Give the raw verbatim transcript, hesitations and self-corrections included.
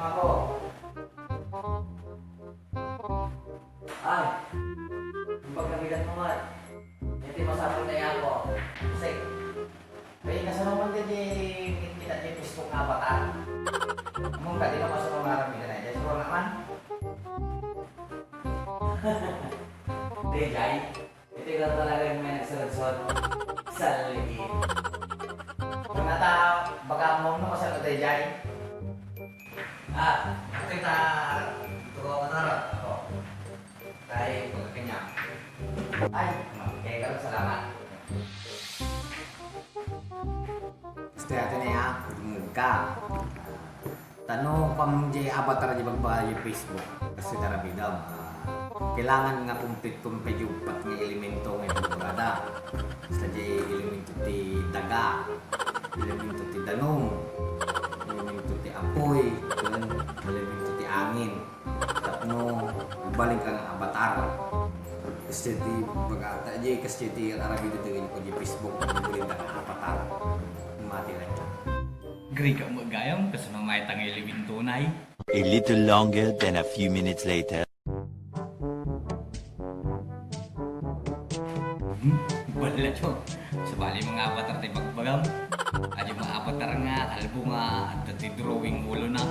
Ako. Ay, ang pagkabigat mo man. Iti masapul na ako. Kasi, may kasano man din di kita di Facebook avatar. Mong ka, di ka masama marami ka na dyan. Siguro naman. Di, Jai. Iti lang talaga yung may nagsaludsod. Saligi. Kung nata, baka mo, no, masarap tayo, Jai. Ah, ito yung ta-, ito ko, ano, ako. Tayo, pagkakanya. Ay, okay, salamat. Basta ate na ya, ka. Tano, pam-, di avatar di bagbaga di Facebook. Kasi darabidam, ah, kailangan nga kumpleto pay di uppat nga elemento nga ibagbagada. Basta di elemento ti daga, elemento ti danum, elemento ti apoy, ken elemento ti angin. Tapno, balik ang avatar. Kasi ti, baga, ta-, di kasi ti arabi dito yung di Facebook, ang balik ang avatar. Mati na siya. Agree ka mo, gayam, kasi no may tangay libintunay. A little longer than a few minutes later. Hmm? Bala, Chong. Sabali mga avatar ti bagbagam. Adi mga avatar nga, kalbo nga, adda ti drawing ulo na.